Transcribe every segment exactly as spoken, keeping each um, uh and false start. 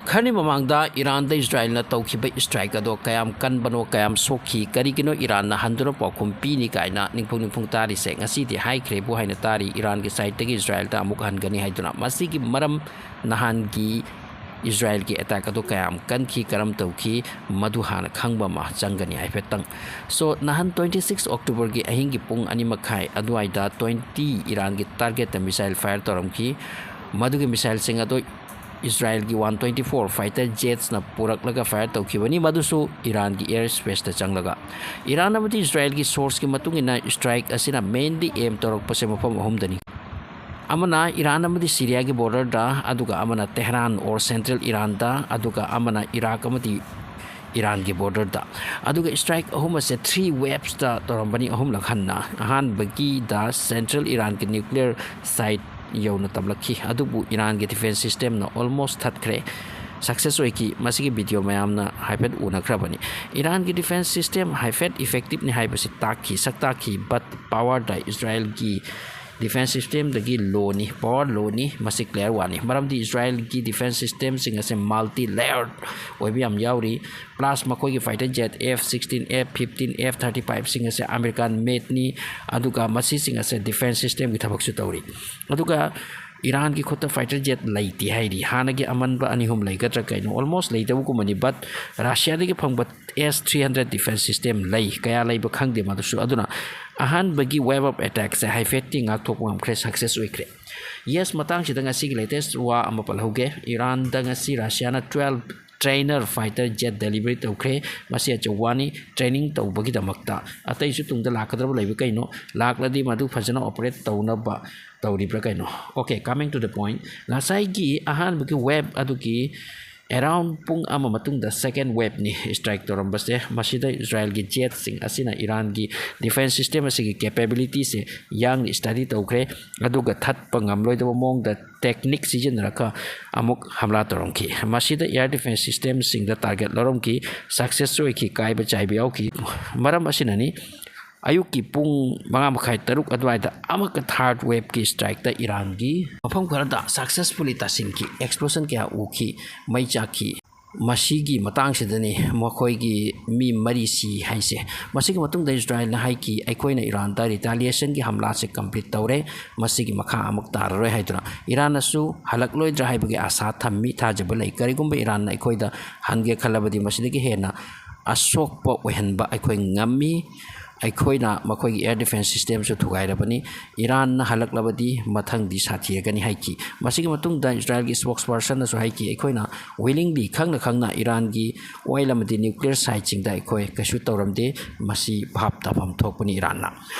ꯈꯔꯅꯤ ꯃꯃꯥꯡꯗ ꯏꯔꯥꯟꯗ ꯏꯁꯔꯥꯏꯜꯅ ꯇꯧꯈꯤꯕ strike ꯑꯗꯣ ꯀꯌꯥꯝ ꯀꯟꯕꯅꯣ, ꯀꯌꯥꯝ ꯁꯣꯛꯈꯤ, ꯀꯔꯤꯒꯤꯅꯣ ꯏꯔꯥꯟꯅ ꯍꯟꯗꯨꯅ ꯄꯥꯎꯈꯨꯝ ꯄꯤꯅꯤ ꯀꯥꯏꯅ ꯅꯤꯡꯐꯨꯡ ꯅꯤꯡꯐꯨꯡ ꯇꯥꯔꯤꯁꯦ ꯉꯁꯤꯗꯤ ꯍꯥꯏꯈ꯭ꯔꯦꯕꯨ ꯍꯥꯏꯅ ꯇꯥꯔꯤ꯫ ꯏꯔꯥꯟꯒꯤ sideꯇꯒꯤ ꯏꯁꯔꯥꯏꯜꯗ ꯑꯃꯨꯛ ꯍꯟꯒꯅꯤ ꯍꯥꯏꯗꯨꯅ꯫ ꯃꯁꯤꯒꯤ ꯃꯔꯝ ꯅꯍꯥꯟꯒꯤ ꯏꯁꯔꯥꯏꯜꯒꯤ attack ꯑꯗꯣ ꯀꯌꯥꯝ ꯀꯟꯈꯤ, ꯀꯔꯝ ꯇꯧꯈꯤ, ꯃꯗꯨ ꯍꯥꯟꯅ ꯈꯪꯕ ꯑꯃ ꯆꯪꯒꯅꯤ ꯍꯥꯏꯐꯦꯠꯇꯪ꯫ So, ꯅꯍꯥꯟ twenty six Octoberꯒꯤ ꯑꯍꯤꯡꯒꯤ ꯄꯨꯡ ꯑꯅꯤ ꯃꯈꯥꯏ ꯑꯗꯨꯋꯥꯏꯗ twenty ꯏꯔꯥꯟꯒꯤ targetꯇ missile fire ꯇꯧꯔꯝꯈꯤ꯫ ꯃꯗꯨꯒꯤ missileꯁꯤꯡ ꯑꯗꯣ ꯏꯁꯔꯥꯏꯜꯒꯤ one twenty four fighter jetsꯅ ꯄꯨꯔꯛꯂꯒ fire ꯇꯧꯈꯤꯕꯅꯤ, ꯃꯗꯨꯁꯨ ꯏꯔꯥꯟꯒꯤ air spaceꯇ ꯆꯪꯂꯒ꯫ ꯏꯔꯥꯟ ꯑꯃꯗꯤ ꯏꯁꯔꯥꯏꯜꯒꯤ sourceꯀꯤ ꯃꯇꯨꯡ ꯏꯟꯅ, strike ꯑꯁꯤꯅ mainly aim ꯇꯧꯔꯛꯄꯁꯦ ꯃꯐꯝ ꯑꯍꯨꯝꯗꯅꯤ꯫ ꯑꯃꯅ ꯏꯔꯥꯟ ꯑꯃꯗꯤ ꯁꯤꯔꯤꯌꯥꯒꯤ borderꯗ, ꯑꯗꯨꯒ ꯑꯃꯅ ꯇꯦꯍꯔꯥꯟ or central ꯏꯔꯥꯟꯗ, ꯑꯗꯨꯒ ꯑꯃꯅ ꯏꯔꯥꯛ ꯑꯃꯗꯤ ꯏꯔꯥꯟꯒꯤ borderꯗ꯫ ꯑꯗꯨꯒ strike ꯑꯍꯨꯝ ꯑꯁꯦ three wavesꯇ ꯇꯧꯔꯝꯕꯅꯤ, ꯑꯍꯨꯝꯂꯛ ꯍꯟꯅ꯫ ꯑꯍꯥꯟꯕꯒꯤꯗ central ꯏꯔꯥꯟꯒꯤ nuclear site ꯌꯧꯅ ꯇꯝꯂꯛꯈꯤ, ꯑꯗꯨꯕꯨ ꯏꯔꯥꯟꯒꯤ defence systemꯅ almost ꯊꯠꯈ꯭ꯔꯦ꯫ Success ꯑꯣꯏꯈꯤ꯫ ꯃꯁꯤꯒꯤ video ꯃꯌꯥꯝꯅ ꯍꯥꯏꯐꯦꯠ ꯎꯅꯈ꯭ꯔꯕꯅꯤ꯫ ꯏꯔꯥꯟꯒꯤ defence system ꯍꯥꯏꯐꯦꯠ effectiveꯅꯤ ꯍꯥꯏꯕꯁꯤ ꯇꯥꯛꯈꯤ, ꯁꯛ ꯇꯥꯛꯈꯤ, but powerꯗ ꯏꯁꯔꯥꯏꯜꯒꯤ defence systemꯗꯒꯤ lowꯅꯤ, power lowꯅꯤ꯫ ꯃꯁꯤ clear ꯋꯥꯅꯤ, ꯃꯔꯝꯗꯤ ꯏꯁꯔꯥꯏꯜꯒꯤ defence systemꯁꯤꯡ ꯑꯁꯦ multi layered ꯑꯣꯏꯕ ꯌꯥꯝ ꯌꯥꯎꯔꯤ꯫ Plus ꯃꯈꯣꯏꯒꯤ fighter jet F sixteen, F fifteen, F thirty fiveꯁꯤꯡ ꯑꯁꯦ American madeꯅꯤ, ꯑꯗꯨꯒ ꯃꯁꯤꯁꯤꯡ ꯑꯁꯦ defence systemꯒꯤ ꯊꯕꯛꯁꯨ ꯇꯧꯔꯤ꯫ ꯑꯗꯨꯒ ꯏꯔꯥꯟꯒꯤ ꯈꯨꯠꯇ fighter jet ꯂꯩꯇꯦ ꯍꯥꯏꯔꯤ꯫ ꯍꯥꯟꯅꯒꯤ ꯑꯃꯟꯕ ꯑꯅꯤ ꯑꯍꯨꯝ ꯂꯩꯒꯗ꯭ꯔꯥ ꯀꯩꯅꯣ, almost ꯂꯩꯇꯕꯒꯨꯝꯕꯅꯤ꯫ But ꯔꯁꯤꯌꯥꯗꯒꯤ ꯐꯪꯕ S three hundred defence system ꯂꯩ, ꯀꯌꯥ ꯂꯩꯕ ꯈꯪꯗꯦ ꯃꯗꯨꯁꯨ꯫ ꯑꯗꯨꯅ ꯑꯍꯥꯟꯕꯒꯤ wave of attackꯁꯦ ꯍꯥꯏꯐꯦꯠꯇꯤ ꯉꯥꯛꯊꯣꯛꯄ ꯉꯝꯈ꯭ꯔꯦ, success ꯑꯣꯏꯈ꯭ꯔꯦ꯫ Yes, ꯃꯇꯥꯡꯁꯤꯗ ꯉꯁꯤꯒꯤ latest ꯋꯥ ꯑꯃ ꯄꯜꯍꯧꯒꯦ꯫ ꯏꯔꯥꯟꯗ ꯉꯁꯤ ꯔꯁꯤꯌꯥꯅ twelve trainer fighter jet delivery ꯇꯧꯈ꯭ꯔꯦ꯫ ꯃꯁꯤ ꯑꯆꯧꯕ ꯋꯥꯅꯤ, training ꯇꯧꯕꯒꯤꯗꯃꯛꯇ꯫ ꯑꯇꯩꯁꯨ ꯇꯨꯡꯗ ꯂꯥꯛꯀꯗꯕ ꯂꯩꯕ ꯀꯩꯅꯣ? ꯂꯥꯛꯂꯗꯤ ꯃꯗꯨ ꯐꯖꯅ operate ꯇꯧꯅꯕ ꯇꯧꯔꯤꯕ꯭ꯔꯥ ꯀꯩꯅꯣ? Okay, coming to the point, ꯉꯁꯥꯏꯒꯤ ꯑꯍꯥꯟꯕꯒꯤ wave ꯑꯗꯨꯒꯤ around ꯄꯨꯡ ꯑꯃ ꯃꯇꯨꯡꯗ second waveꯅꯤ strike ꯇꯧꯔꯝꯕꯁꯦ꯫ ꯃꯁꯤꯗ ꯏꯁꯔꯥꯏꯜꯒꯤ jetꯁꯤꯡ ꯑꯁꯤꯅ ꯏꯔꯥꯟꯒꯤ defence system ꯑꯁꯤꯒꯤ capabilityꯁꯦ ꯌꯥꯡꯅ study ꯇꯧꯈ꯭ꯔꯦ, ꯑꯗꯨꯒ ꯊꯠꯄ ꯉꯝꯂꯣꯏꯗꯕ ꯃꯑꯣꯡꯗ technique ꯁꯤꯖꯤꯟꯅꯔꯒ ꯑꯃꯨꯛ ꯍꯝꯂꯥ ꯇꯧꯔꯝꯈꯤ꯫ ꯃꯁꯤꯗ air defence systemꯁꯤꯡꯗ target ꯂꯧꯔꯝꯈꯤ, success ꯑꯣꯏꯈꯤ, ꯀꯥꯏꯕ ꯆꯥꯏꯕ ꯌꯥꯎꯈꯤ꯫ ꯃꯔꯝ ꯑꯁꯤꯅꯅꯤ ꯑꯌꯨꯛꯀꯤ ꯄꯨꯡ ꯃꯉꯥ ꯃꯈꯥꯏ, ꯇꯔꯨꯛ ꯑꯗꯨꯋꯥꯏꯗ ꯑꯃꯨꯛꯀ third waveꯀꯤ strikeꯇ ꯏꯔꯥꯟꯒꯤ ꯃꯐꯝ ꯈꯔꯗ successfully ꯇꯥꯁꯤꯟꯈꯤ꯫ Explosion ꯀꯌꯥ ꯎꯈꯤ, ꯃꯩ ꯆꯥꯛꯈꯤ꯫ ꯃꯁꯤꯒꯤ ꯃꯇꯥꯡꯁꯤꯗꯅꯤ ꯃꯈꯣꯏꯒꯤ ꯃꯤ ꯃꯔꯤ ꯁꯤ ꯍꯥꯏꯁꯦ꯫ ꯃꯁꯤꯒꯤ ꯃꯇꯨꯡꯗ ꯏꯁꯔꯥꯏꯜꯅ ꯍꯥꯏꯈꯤ, "ꯑꯩꯈꯣꯏꯅ ꯏꯔꯥꯟꯗ retaliationꯒꯤ ꯍꯝꯂꯥꯁꯦ complete ꯇꯧꯔꯦ, ꯃꯁꯤꯒꯤ ꯃꯈꯥ ꯑꯃꯨꯛ ꯇꯥꯔꯔꯣꯏ" ꯍꯥꯏꯗꯨꯅ꯫ ꯏꯔꯥꯟꯅꯁꯨ ꯍꯜꯂꯛꯂꯣꯏꯗ꯭ꯔꯥ ꯍꯥꯏꯕꯒꯤ ꯑꯥꯁꯥ ꯊꯝꯃꯤ, ꯊꯥꯖꯕ ꯂꯩ꯫ ꯀꯔꯤꯒꯨꯝꯕ ꯏꯔꯥꯟꯅ ꯑꯩꯈꯣꯏꯗ ꯍꯟꯒꯦ ꯈꯜꯂꯕꯗꯤ ꯃꯁꯤꯗꯒꯤ ꯍꯦꯟꯅ ꯑꯁꯣꯛꯄ ꯑꯣꯏꯍꯟꯕ ꯑꯩꯈꯣꯏ ꯉꯝꯃꯤ꯫ ꯑꯩꯈꯣꯏꯅ ꯃꯈꯣꯏꯒꯤ air defence systemꯁꯨ ꯊꯨꯒꯥꯏꯔꯕꯅꯤ꯫ ꯏꯔꯥꯟꯅ ꯍꯜꯂꯛꯂꯕꯗꯤ ꯃꯊꯪꯗꯤ ꯁꯥꯊꯤꯔꯒꯅꯤ ꯍꯥꯏꯈꯤ꯫ ꯃꯁꯤꯒꯤ ꯃꯇꯨꯡꯗ ꯏꯁꯔꯥꯏꯜꯒꯤ spokespersonꯅꯁꯨ ꯍꯥꯏꯈꯤ, "ꯑꯩꯈꯣꯏꯅ willingly, ꯈꯪꯅ ꯈꯪꯅ ꯏꯔꯥꯟꯒꯤ oil ꯑꯃꯗꯤ nuclear siteꯁꯤꯡꯗ ꯑꯩꯈꯣꯏ ꯀꯩꯁꯨ ꯇꯧꯔꯝꯗꯦ꯫ ꯃꯁꯤ ꯚꯥꯞ ꯇꯥꯐꯝ ꯊꯣꯛꯄꯅꯤ ꯏꯔꯥꯟꯅ꯫"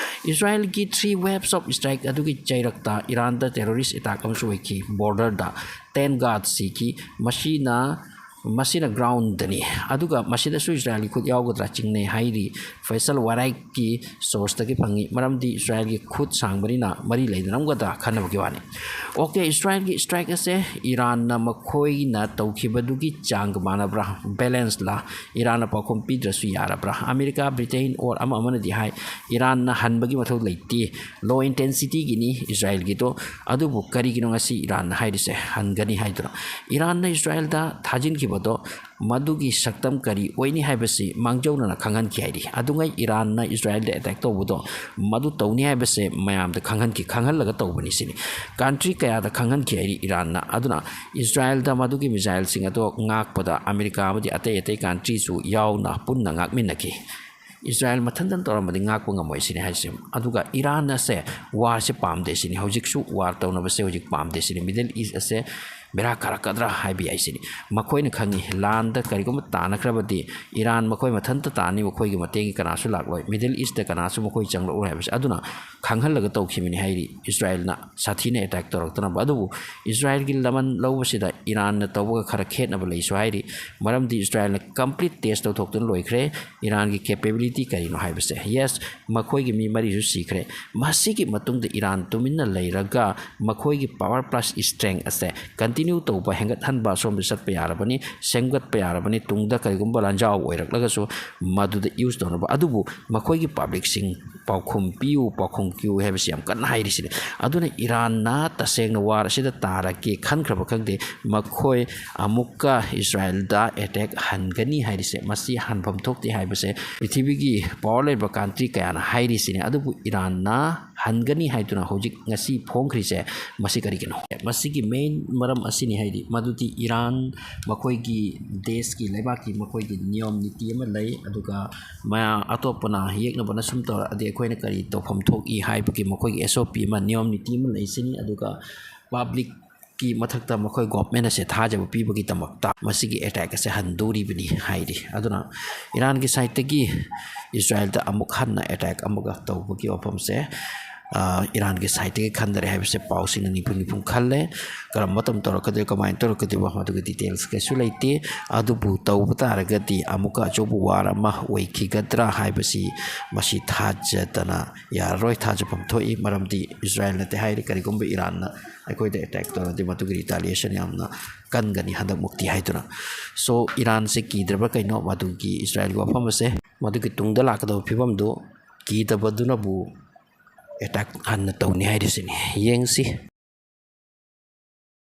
ꯏꯁꯔꯥꯏꯜꯒꯤ three waves of strike ꯑꯗꯨꯒꯤ ꯆꯩꯔꯛꯇ ꯏꯔꯥꯟꯗ terrorist attack ꯑꯃꯁꯨ ꯑꯣꯏꯈꯤ꯫ Borderꯗ ten guards ꯁꯤꯈꯤ꯫ ꯃꯁꯤꯅ, ꯃꯁꯤꯅ groundꯗꯅꯤ꯫ ꯑꯗꯨꯒ ꯃꯁꯤꯗꯁꯨ ꯏꯁꯔꯥꯏꯜꯒꯤ ꯈꯨꯠ ꯌꯥꯎꯒꯗ꯭ꯔꯥ ꯆꯤꯡꯅꯩ ꯍꯥꯏꯔꯤ꯫ ꯐꯩꯁꯜ ꯋꯥꯔꯥꯏꯠꯀꯤ sourceꯇꯒꯤ ꯐꯪꯉꯤ꯫ ꯃꯔꯝꯗꯤ ꯏꯁꯔꯥꯏꯜꯒꯤ ꯈꯨꯠ ꯁꯥꯡꯕꯅꯤꯅ ꯃꯔꯤ ꯂꯩꯅꯔꯝꯒꯗ꯭ꯔꯥ ꯈꯟꯅꯕꯒꯤ ꯋꯥꯅꯤ꯫ OK, ꯏꯁꯔꯥꯏꯜꯒꯤ strike ꯑꯁꯦ ꯏꯔꯥꯟꯅ ꯃꯈꯣꯏꯅ ꯇꯧꯈꯤꯕꯗꯨꯒꯤ ꯆꯥꯡꯒ ꯃꯥꯟꯅꯕ꯭ꯔꯥ? Balanceꯂꯥ? ꯏꯔꯥꯟꯅ ꯄꯥꯎꯈꯨꯝ ꯄꯤꯗ꯭ꯔꯁꯨ ꯌꯥꯔꯕ꯭ꯔꯥ? ꯑꯃꯦꯔꯤꯀꯥ, ꯕ꯭ꯔꯤꯇꯦꯟ or ꯑꯃ ꯑꯃꯅꯗꯤ ꯍꯥꯏ, ꯏꯔꯥꯟꯅ ꯍꯟꯕꯒꯤ ꯃꯊꯧ ꯂꯩꯇꯦ, low intensityꯒꯤꯅꯤ ꯏꯁꯔꯥꯏꯜꯒꯤꯗꯣ꯫ ꯑꯗꯨꯕꯨ ꯀꯔꯤꯒꯤꯅꯣ ꯉꯁꯤ ꯏꯔꯥꯟꯅ ꯍꯥꯏꯔꯤꯁꯦ ꯍꯟꯒꯅꯤ ꯍꯥꯏꯗꯨꯅ? ꯏꯔꯥꯟꯅ ꯏꯁꯔꯥꯏꯜꯗ ꯊꯥꯖꯤꯟꯈꯤꯕꯗꯣ ꯃꯗꯨꯒꯤ ꯁꯛꯇꯝ ꯀꯔꯤ ꯑꯣꯏꯅꯤ ꯍꯥꯏꯕꯁꯤ ꯃꯥꯡꯖꯧꯅꯅ ꯈꯪꯍꯟꯈꯤ ꯍꯥꯏꯔꯤ꯫ ꯑꯗꯨꯉꯩ ꯏꯔꯥꯟꯅ ꯏꯁꯔꯥꯏꯜꯗ attack ꯇꯧꯕꯗꯣ ꯃꯗꯨ ꯇꯧꯅꯤ ꯍꯥꯏꯕꯁꯦ ꯃꯌꯥꯝꯗ ꯈꯪꯍꯟꯈꯤ, ꯈꯪꯍꯜꯂꯒ ꯇꯧꯕꯅꯤ ꯁꯤꯅꯤ꯫ Country ꯀꯌꯥꯗ ꯈꯪꯍꯟꯈꯤ ꯍꯥꯏꯔꯤ ꯏꯔꯥꯟꯅ꯫ ꯑꯗꯨꯅ ꯏꯁꯔꯥꯏꯜꯗ ꯃꯗꯨꯒꯤ missileꯁꯤꯡ ꯑꯗꯣ ꯉꯥꯛꯄꯗ ꯑꯃꯦꯔꯤꯀꯥ ꯑꯃꯗꯤ ꯑꯇꯩ ꯑꯇꯩ countryꯁꯨ ꯌꯥꯎꯅ ꯄꯨꯟꯅ ꯉꯥꯛꯃꯤꯟꯅꯈꯤ꯫ ꯏꯁꯔꯥꯏꯜ ꯃꯊꯟꯇꯅ ꯇꯧꯔꯝꯕꯗꯤ ꯉꯥꯛꯄ ꯉꯝꯃꯣꯏ ꯁꯤꯅꯤ ꯍꯥꯏꯁꯦ꯫ ꯑꯗꯨꯒ ꯏꯔꯥꯟ ꯑꯁꯦ warꯁꯦ ꯄꯥꯝꯗꯦ ꯁꯤꯅꯤ꯫ ꯍꯧꯖꯤꯛꯁꯨ war ꯇꯧꯅꯕꯁꯦ ꯍꯧꯖꯤꯛ ꯄꯥꯝꯗꯦ ꯁꯤꯅꯤ꯫ Middle East ꯑꯁꯦ ꯕꯦꯔꯥ ꯀꯥꯔꯛꯀꯗ꯭ꯔꯥ ꯍꯥꯏꯕ ꯌꯥꯏ ꯁꯤꯅꯤ꯫ ꯃꯈꯣꯏꯅ ꯈꯪꯉꯤ, ꯂꯥꯟꯗ ꯀꯔꯤꯒꯨꯝꯕ ꯇꯥꯅꯈ꯭ꯔꯕꯗꯤ ꯏꯔꯥꯟ ꯃꯈꯣꯏ ꯃꯊꯟꯇ ꯇꯥꯅꯤ, ꯃꯈꯣꯏꯒꯤ ꯃꯇꯦꯡꯒꯤ ꯀꯅꯥꯁꯨ ꯂꯥꯛꯂꯣꯏ꯫ Middle Eastꯇ ꯀꯅꯥꯁꯨ ꯃꯈꯣꯏ ꯆꯪꯂꯛꯂꯣꯏ ꯍꯥꯏꯕꯁꯦ꯫ ꯑꯗꯨꯅ ꯈꯪꯍꯜꯂꯒ ꯇꯧꯈꯤꯕꯅꯤ ꯍꯥꯏꯔꯤ ꯏꯁꯔꯥꯏꯜꯅ ꯁꯥꯊꯤꯅ attack ꯇꯧꯔꯛꯇꯅꯕ꯫ ꯑꯗꯨꯕꯨ ꯏꯁꯔꯥꯏꯜꯒꯤ ꯂꯃꯟ ꯂꯧꯕꯁꯤꯗ ꯏꯔꯥꯟꯅ ꯇꯧꯕꯒ ꯈꯔ ꯈꯦꯠꯅꯕ ꯂꯩꯁꯨ ꯍꯥꯏꯔꯤ꯫ ꯃꯔꯝꯗꯤ ꯏꯁꯔꯥꯏꯜꯅ complete test ꯇꯧꯊꯣꯛꯇꯨꯅ ꯂꯣꯏꯈ꯭ꯔꯦ ꯏꯔꯥꯟꯒꯤ capability ꯀꯔꯤꯅꯣ ꯍꯥꯏꯕꯁꯦ꯫ Yes, ꯃꯈꯣꯏꯒꯤ ꯃꯤ ꯃꯔꯤꯁꯨ ꯁꯤꯈ꯭ꯔꯦ꯫ ꯃꯁꯤꯒꯤ ꯃꯇꯨꯡꯗ ꯏꯔꯥꯟ ꯇꯨꯃꯤꯟꯅ ꯂꯩꯔꯒ ꯃꯈꯣꯏꯒꯤ power plus strength ꯑꯁꯦ continue continue ꯇꯧꯕ, ꯍꯦꯟꯒꯠꯍꯟꯕ ꯑꯁꯣꯝꯗ ꯆꯠꯄ ꯌꯥꯔꯕꯅꯤ, ꯁꯦꯝꯒꯠꯄ ꯌꯥꯔꯕꯅꯤ꯫ ꯇꯨꯡꯗ ꯀꯔꯤꯒꯨꯝꯕ ꯂꯥꯟꯖꯥꯎ ꯑꯣꯏꯔꯛꯂꯒꯁꯨ ꯃꯗꯨꯗ use ꯇꯧꯅꯕ꯫ ꯑꯗꯨꯕꯨ ꯃꯈꯣꯏꯒꯤ publicꯁꯤꯡ ꯄꯥꯎꯈꯨꯝ ꯄꯤꯌꯨ, ꯄꯥꯎꯈꯨꯝ ꯄꯤꯌꯨ ꯍꯥꯏꯕꯁꯤ ꯌꯥꯝ ꯀꯟꯅ ꯍꯥꯏꯔꯤꯁꯤꯅꯤ꯫ ꯑꯗꯨꯅ ꯏꯔꯥꯟꯅ ꯇꯁꯦꯡꯅ war ꯑꯁꯤꯗ ꯇꯥꯔꯒꯦ ꯈꯟꯈ꯭ꯔꯕ ꯈꯪꯗꯦ, ꯃꯈꯣꯏ ꯑꯃꯨꯛꯀ ꯏꯁꯔꯥꯏꯜꯗ attack ꯍꯟꯒꯅꯤ ꯍꯥꯏꯔꯤꯁꯦ꯫ ꯃꯁꯤ ꯍꯟꯐꯝ ꯊꯣꯛꯇꯦ ꯍꯥꯏꯕꯁꯦ ꯄ꯭ꯔꯤꯊꯤꯕꯤꯒꯤ power ꯂꯩꯕ country ꯀꯌꯥꯅ ꯍꯥꯏꯔꯤꯁꯤꯅꯤ꯫ ꯑꯗꯨꯕꯨ ꯏꯔꯥꯟꯅ ꯍꯟꯒꯅꯤ ꯍꯥꯏꯗꯨꯅ ꯍꯧꯖꯤꯛ ꯉꯁꯤ ꯐꯣꯡꯈ꯭ꯔꯤꯁꯦ ꯃꯁꯤ ꯀꯔꯤꯒꯤꯅꯣ? ꯃꯁꯤꯒꯤ main ꯃꯔꯝ ꯑꯁꯤꯅꯤ, ꯍꯥꯏꯗꯤ ꯃꯗꯨꯗꯤ ꯏꯔꯥꯟ ꯃꯈꯣꯏꯒꯤ ꯗꯦꯁꯀꯤ, ꯂꯩꯕꯥꯛꯀꯤ ꯃꯈꯣꯏꯒꯤ ꯅꯤꯌꯣꯝ ꯅꯤꯇꯤ ꯑꯃ ꯂꯩ, ꯑꯗꯨꯒ ꯃꯌꯥꯝ ꯑꯇꯣꯞꯄꯅ ꯌꯦꯛꯅꯕꯅ ꯁꯨꯝ ꯇꯧꯔꯛꯑꯗꯤ ꯑꯩꯈꯣꯏꯅ ꯀꯔꯤ ꯇꯧꯐꯝ ꯊꯣꯛꯏ ꯍꯥꯏꯕꯒꯤ ꯃꯈꯣꯏꯒꯤ S O P ꯑꯃ, ꯅꯤꯌꯣꯝ ꯅꯤꯇꯤ ꯑꯃ ꯂꯩꯁꯤꯅꯤ꯫ ꯑꯗꯨꯒ publicꯀꯤ ꯃꯊꯛꯇ ꯃꯈꯣꯏ government ꯑꯁꯦ ꯊꯥꯖꯕ ꯄꯤꯕꯒꯤꯗꯃꯛꯇ ꯃꯁꯤꯒꯤ attack ꯑꯁꯦ ꯍꯟꯗꯣꯔꯤꯕꯅꯤ ꯍꯥꯏꯔꯤ꯫ ꯑꯗꯨꯅ ꯏꯔꯥꯟꯒꯤ sideꯇꯒꯤ ꯏꯁꯔꯥꯏꯜꯗ ꯑꯃꯨꯛ ꯍꯟꯅ attack ꯑꯃꯒ ꯇꯧꯕꯒꯤ ꯋꯥꯐꯝꯁꯦ, ꯑ, ꯏꯔꯥꯟꯒꯤ sideꯇꯒꯤ ꯈꯟꯗꯔꯦ ꯍꯥꯏꯕꯁꯦ ꯄꯥꯎꯁꯤꯡꯅ ꯅꯤꯐꯨ ꯅꯤꯐꯨ ꯈꯜꯂꯦ꯫ ꯀꯔꯝꯕ ꯃꯇꯝ ꯇꯧꯔꯛꯀꯗꯣꯏ, ꯀꯃꯥꯏꯅ ꯇꯧꯔꯛꯀꯗꯣꯏꯕ, ꯃꯗꯨꯒꯤ details ꯀꯩꯁꯨ ꯂꯩꯇꯦ꯫ ꯑꯗꯨꯕꯨ ꯇꯧꯕ ꯇꯥꯔꯒꯗꯤ ꯑꯃꯨꯛꯀ ꯑꯆꯧꯕ war ꯑꯃ ꯑꯣꯏꯈꯤꯒꯗ꯭ꯔꯥ ꯍꯥꯏꯕꯁꯤ, ꯃꯁꯤ ꯊꯥꯖꯗꯅ ꯌꯥꯔꯔꯣꯏ, ꯊꯥꯖꯐꯝ ꯊꯣꯛꯏ꯫ ꯃꯔꯝꯗꯤ ꯏꯁꯔꯥꯏꯜꯅꯗꯤ ꯍꯥꯏꯔꯤ, ꯀꯔꯤꯒꯨꯝꯕ ꯏꯔꯥꯟꯅ ꯑꯩꯈꯣꯏꯗ attack ꯇꯧꯔꯗꯤ ꯃꯗꯨꯒꯤ retaliation ꯌꯥꯝꯅ ꯀꯟꯒꯅꯤ ꯍꯟꯗꯛꯃꯨꯛꯇꯤ ꯍꯥꯏꯗꯨꯅ꯫ So, ꯏꯔꯥꯟꯁꯦ ꯀꯤꯗ꯭ꯔꯕ ꯀꯩꯅꯣ, ꯃꯗꯨꯒꯤ ꯏꯁꯔꯥꯏꯜꯒꯤ ꯋꯥꯐꯝ ꯑꯁꯦ, ꯃꯗꯨꯒꯤ ꯇꯨꯡꯗ ꯂꯥꯛꯀꯗꯕ ꯐꯤꯕꯝꯗꯨ ꯀꯤꯗꯕꯗꯨꯅꯕꯨ attack ꯍꯟꯅ ꯇꯧꯅꯤ ꯍꯥꯏꯔꯤꯁꯤꯅꯤ꯫ ꯌꯦꯡꯁꯤ꯫